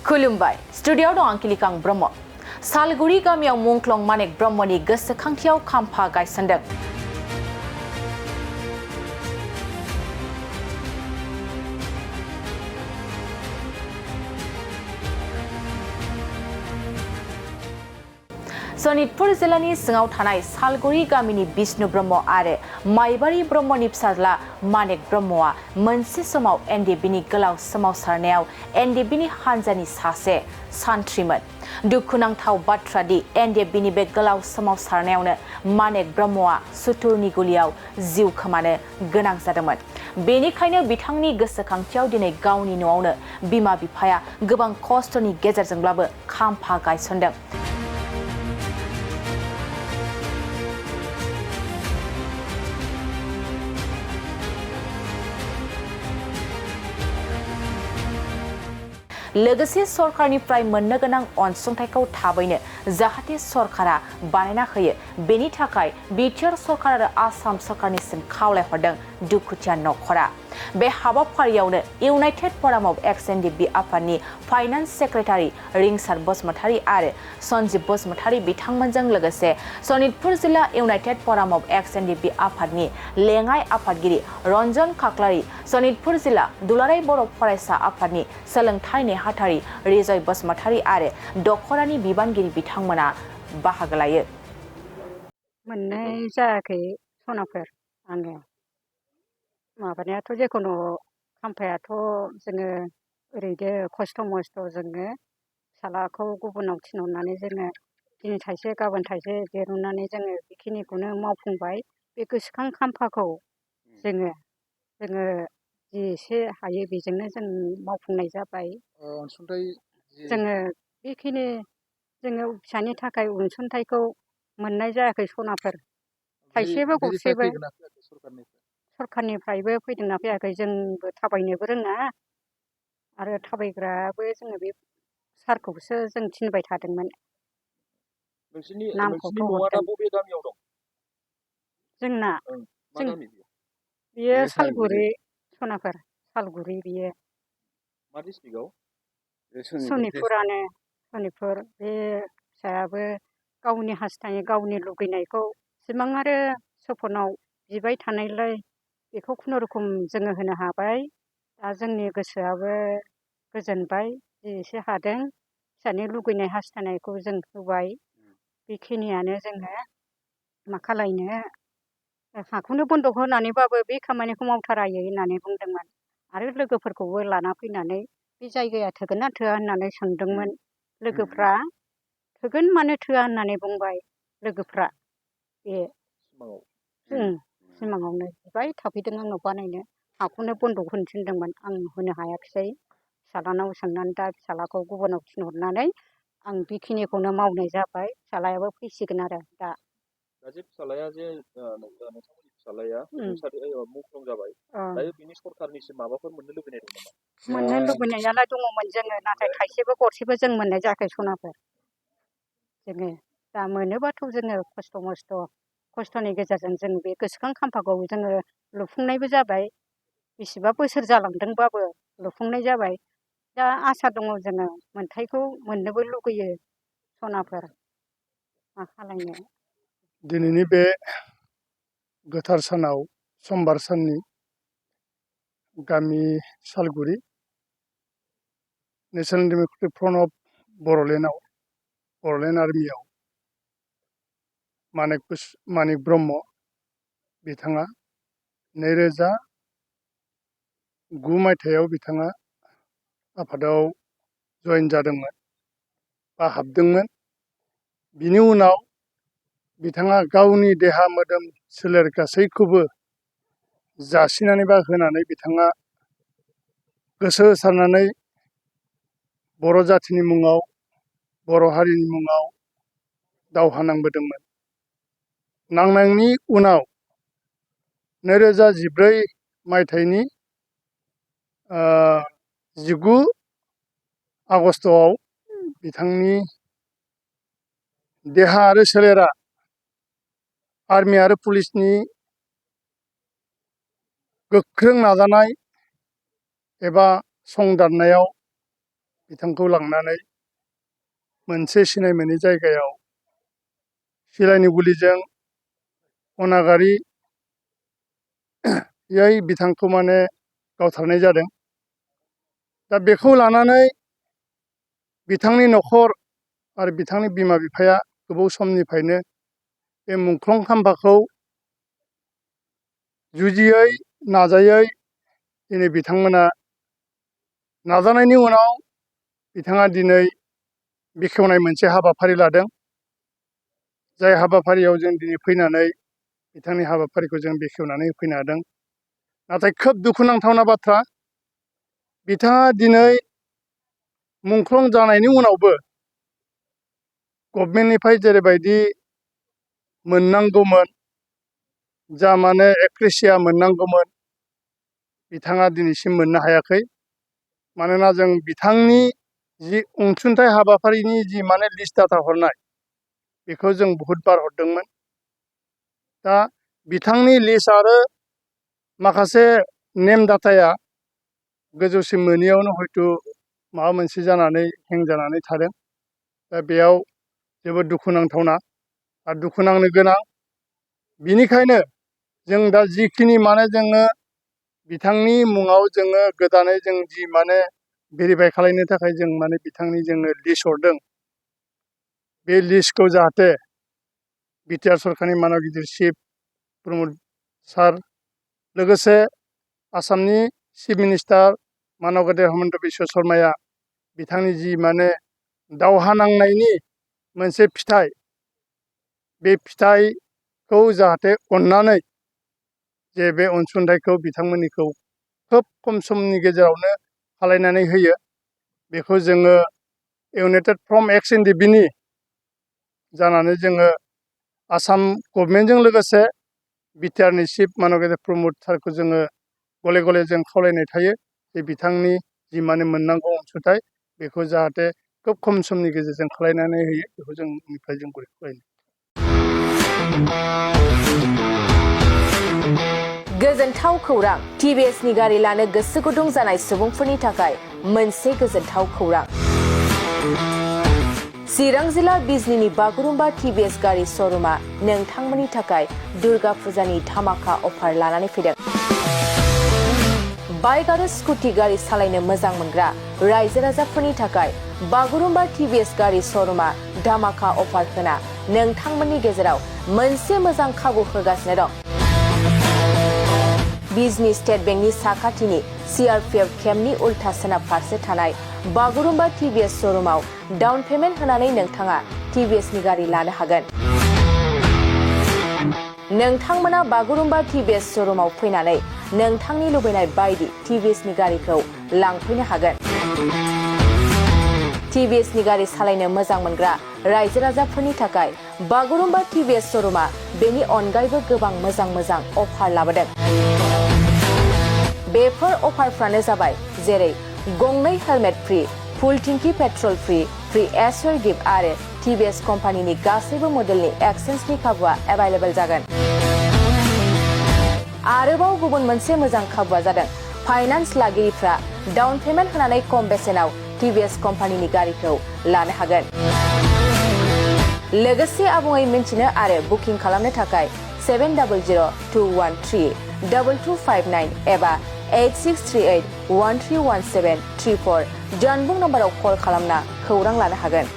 खुलुमबाय स्टुडियोआव दं आंखिलिकां ब्रह्म सालगुरि गामियाव मुंख्लं मानेक ब्रह्मनि गोसोखांथियाव खाम्फा गायसनदों। सनितपुर जिल्लानि सिङाव थानाय सालगुरि गामिनि बिष्णु ब्रह्म आरो माइबारि ब्रह्मनि फिसाज्ला मानेक ब्रह्मआ मोनसे समाव एनडिएफबिनि गोलाव सोमावसारनायाव एनडिएफबिनि हानजानि सासे सान्थ्रिमोन। दुखुनांथाव बाथ्रा दि एनडिएफबिनि बे गोलाव सोमावसारनायावनो मानेक ब्रह्मआ सुथुरनि गुलियाव जिउ खोमानो गोनां जादोंमोन। बेनिखायनो बिथांनि गोसोखांथियाव दिनै गावनि न'आवनो बिमा बिफाया गोबां खस्थ'नि गेजेरजोंब्लाबो खाम्फा गायसनदों। लोगोसे सरकारनिफ्राय मोननो गोनां अनसुंथाइखौ थाबैनो जाहाथे सरकारा बानायना होयो बेनि थाखाय बिटिआर सरकार आरो आसाम सरकारनिसिम खावलायहरदों दुखुथिया नखरा। बे हाबाफारियावनो इउनाइटेड फराम अफ एक्स एनडिएफबि आफादनि फाइनान्स सेक्रेटारि रिंसार बसुमतारी आरो सन्जीब बसुमतारी बिथांमोनजों लोगोसे सनितपुर जिल्ला इउनाइटेड फराम अफ एक्स एनडिएफबि आफादनि लेङाइ आफादगिरि रन्जन खाख्लारि, सनितपुर जिल्ला दुलाराय बर' फरायसा आफादनि सोलोंथाइ नेहाथारि रिजय बसुमतारी आरो दखरानि बिबानगिरि बिथांमोना बाहागो लायो। मोननाय जायाखै सनाफोर आङो माबानायाथ' जेखुनु खाम्फायाथ' जोङो ओरैनो खस्थ' मस्थ' जोङो फिसालाखौ गुबुनाव थिनहरनानै जोङो दिनै थाइसे गाबोन थाइसे दिरुननानै जोङो बेखिनिखौनो मावफुंबाय। बे गोसोखां खाम्फाखौ जोङो जि एसे हायो बेजोंनो जों मावफुंनाय जाबाय। अनसुंथाइ जोङो बेखिनि जोङो फिसानि थाखाय अनसुंथाइखौ मोननाय जायाखै सनाफोर थाइसेबो गरसेबो सरखारनिफ्रायबो फैदोंना फैयाखै। जोंबो थाबायनोबो रोङा आरो थाबायग्राबो जोङो बे सारखौसो जों थिनबाय थादोंमोन। नामखौथ' हरदों। बबे गामियाव दं जोंना बियो सालगुरि सनाफोर सालगुरि बियो मा डिस्ट्रिक्टआव सनितपुरानो सनितपुर। बे फिसायाबो गावनि हास्थायनाय गावनि लुगैनायखौ सिमां आरो सपनाव बिबाय थानायलाय बेखौ खुनुरुखुम जोङो होनो हाबाय। दा जोंनि गोसोआबो गोजोनबाय जि एसे हादों फिसानि लुगैनाय हास्थायनायखौ जों होबाय। बेखिनियानो जोङो मा खालायनो हाखौनो बन्दक होनानैबाबो बे खामानिखौ मावथारायै होननानै बुंदोंमोन आरो लोगोफोरखौबो लाना फैनानै बे जायगाया थोगोन ना थोआ होननानै सोंदोंमोन। लोगोफ्रा थोगोन मानो थोआ होननानै बुंबाय लोगोफ्रा। बे सिमाङावनो बिबाय थाफैदों आंनाव बानायनो हाखौनो बन्दक होनो थिनदोंमोन। आं होनो हायाखिसै फिसालानाव सोंनानै दा फिसालाखौ गुबुनाव थिनहरनानै आं बेखिनिखौनो मावनाय जाबाय। फिसालायाबो फैसिगोन आरो दा जे फिसालाया जे नोंथांमोननि फिसालाया मुंख्लं जाबाय दायो बिनि सरखारनिसिम माबाफोर मोननो लुबैनाय दं नामा? मोननो लुबैनायालाय दङमोन जोङो, नाथाय थाइसेबो गरसेबो जों मोननाय जायाखै सनाफोर। जोङो दा मोनोबाथ' जोङो खस्थ'नि गेजेरजों जों बे गोसोखां खाम्फाखौ जोङो लुफुंनायबो जाबाय। बेसेबा बोसोर जालांदोंबाबो लुफुंनाय जाबाय। दा आसा दङ जोङो मोनथायखौ मोननोबो लुगैयो सनाफोर मा खालायनो। दिनैनि बे गोथार सानाव समबार साननि गामि Salguri national democratic front of Boroland आर्मियाव मानेक ब्रह्म बिथाङा 2009 मायथाइयाव बिथाङा आफादाव जयेन जादोंमोन बा हाबदोंमोन। बिनि उनाव बिथाङा गावनि देहा मोदोम सोलेर गासैखौबो जासिनानै बा होनानै बिथाङा गोसो होसारनानै बर' जाथिनि मुङाव बर' हारिनि मुङाव दावहा नांबोदोंमोन। नांनायनि उनाव 2014 मायथाइनि 19 आगस्तआव बिथांनि देहा आरो सोलेरा आर्मि आरो पुलिसनि गोख्रों नाजानाय एबा संदाननायाव बिथांखौ लांनानै मोनसे सिनाय मोनै जायगायाव सिलायनि गुलिजों अनागारियै बिथांखौ माने गावथारनाय जादों। दा बेखौ लानानै बिथांनि न'खर आरो बिथांनि बिमा बिफाया गोबाव समनिफ्रायनो बे मुंख्लं खाम्फाखौ जुजियै नाजायै दिनै बिथांमोना नाजानायनि उनाव बिथाङा दिनै बेखेवनाय मोनसे हाबाफारि लादों। जाय हाबाफारियाव जों दिनै फैनानै बिथांनि हाबाफारिखौ जों बेखेवनानै होफैनो हादों। नाथाय खोब दुखुनांथावना बाथ्रा, बिथाङा दिनै मुंख्लं जानायनि उनावबो गभर्नमेन्टनिफ्राय जेरैबायदि मोननांगौमोन, जा माने एप्रिसिया मोननांगौमोन, बिथाङा दिनैसिम मोननो हायाखै। मानोना जों बिथांनि जि अनसुंथाइ हाबाफारिनि जि माने लिस्ट डाटा हरनाय, बेखौ जों बहुद बार हरदोंमोन। दा बिथांनि लिस्ट आरो माखासे नेम डाटाया गोजौसिम मोनैयावनो हयथ' माबा मोनसे जानानै हें जानानै थादों। दा बेयाव जोबोद दुखुनांथावना आरो दुखुनांनो गोनां। बिनिखायनो जों दा जिखिनि माने जोङो बिथांनि मुङाव जोङो गोदानै जों जि माने भेरिफाइ खालामनो थाखाय जों माने बिथांनि जोङो लिस्ट हरदों, बे लिस्टखौ जाहाथे बिटिआर सरकारनि मानव गिदिर चिफ प्रमद सार, लोगोसे आसामनि चिफ मिनिस्टार मानव गेदेर हेमन्त बिश्व शर्माया बिथांनि जि माने दावहा नांनायनि मोनसे फिथाइ, बे फिथाइखौ जाहाथे अननानै जे बे अनसुंथाइखौ बिथांमोननिखौ खोब खम समनि गेजेरावनो खालायनानै होयो, बेखौ जोङो इउनाइटेड फ्रम एक्स इन्डिबिनि जानानै जोङो आसाम गभर्नमेन्टजों लोगोसे बिटिआरनि चिफ मानव गेदेर प्रमद सारखौ जोङो गले गले जों खावलायनाय थायो जे बिथांनि जि माने मोननांगौ अनसुंथाइ, बेखौ जाहाथे खोब खम समनि गेजेरजों खालायनानै होयो, बेखौ जोंनिफ्राय जों गुरै खावलायनाय। गोजोनथाव खौरां। टिभिएसनि गारि लानो गोसो गुदुं जानाय सुबुंफोरनि थाखाय मोनसे गोजोनथाव खौरां। चिरां जिल्ला बिजनीनि बागुरुम्बा टिभिएस गारि श'रुमा नोंथांमोननि थाखाय दुर्गा फुजानि धामाका अफार लानानै फैदों। बाइक आरो स्कुटि गारि सालायनो मोजां मोनग्रा रायजो राजाफोरनि थाखाय बागुरुम्बा टिभिएस गारि श'रुमा धामाका अफार होना नोंथांमोननि गेजेराव मोनसे मोजां खाबु होगासिनो दं। बिजनी स्टेट बेंकनि साखाथिनि सीआरपीएफ केम्पनि उल्था सोनाब फारसे थानाय बागुरुम्बा टिभिएस श'रुमाव डाउन पेमेन्ट होनानै नोंथाङा टिभिएसनि गारि लानो हागोन। नोंथांमोना बागुरुम्बा टिभिएस श'रुमाव फैनानै नोंथांनि लुबैनाय बायदि टिभिएसनि गारिखौ लांफैनो हागोन। टिभिएसनि गारि सालायनो मोजां मोनग्रा रायजो राजाफोरनि थाखाय बागुरुम्बा टिभिएस श'रुमा बेनि अनगायैबो गोबां मोजां मोजां अफार लाबोदों। बेफोर अफारफ्रानो जाबाय जेरै गंनै हेलमेट फ्रि, फुल टिंकि पेट्रल फ्रि, फ्रि एसर गिफ्ट आरो टिभिएस कम्पानिनि गासैबो मडेलनि एक्सचेन्जनि खाबुआ एभेलेबल जागोन। आरोबाव गुबुन मोनसे मोजां खाबुआ जादों फाइनान्स लागिरिफ्रा डाउन पेमेन्ट होनानै खम बेसेनाव टिभिएस कम्पानिनि गारिखौ लानो हागोन। लोगोसे आबुङै मिन्थिनो आरो बुकिं खालामनो थाखाय 7002132259 एबा 8638131734 जानबुं नम्बराव कल खालामना खौरां लानो हागोन।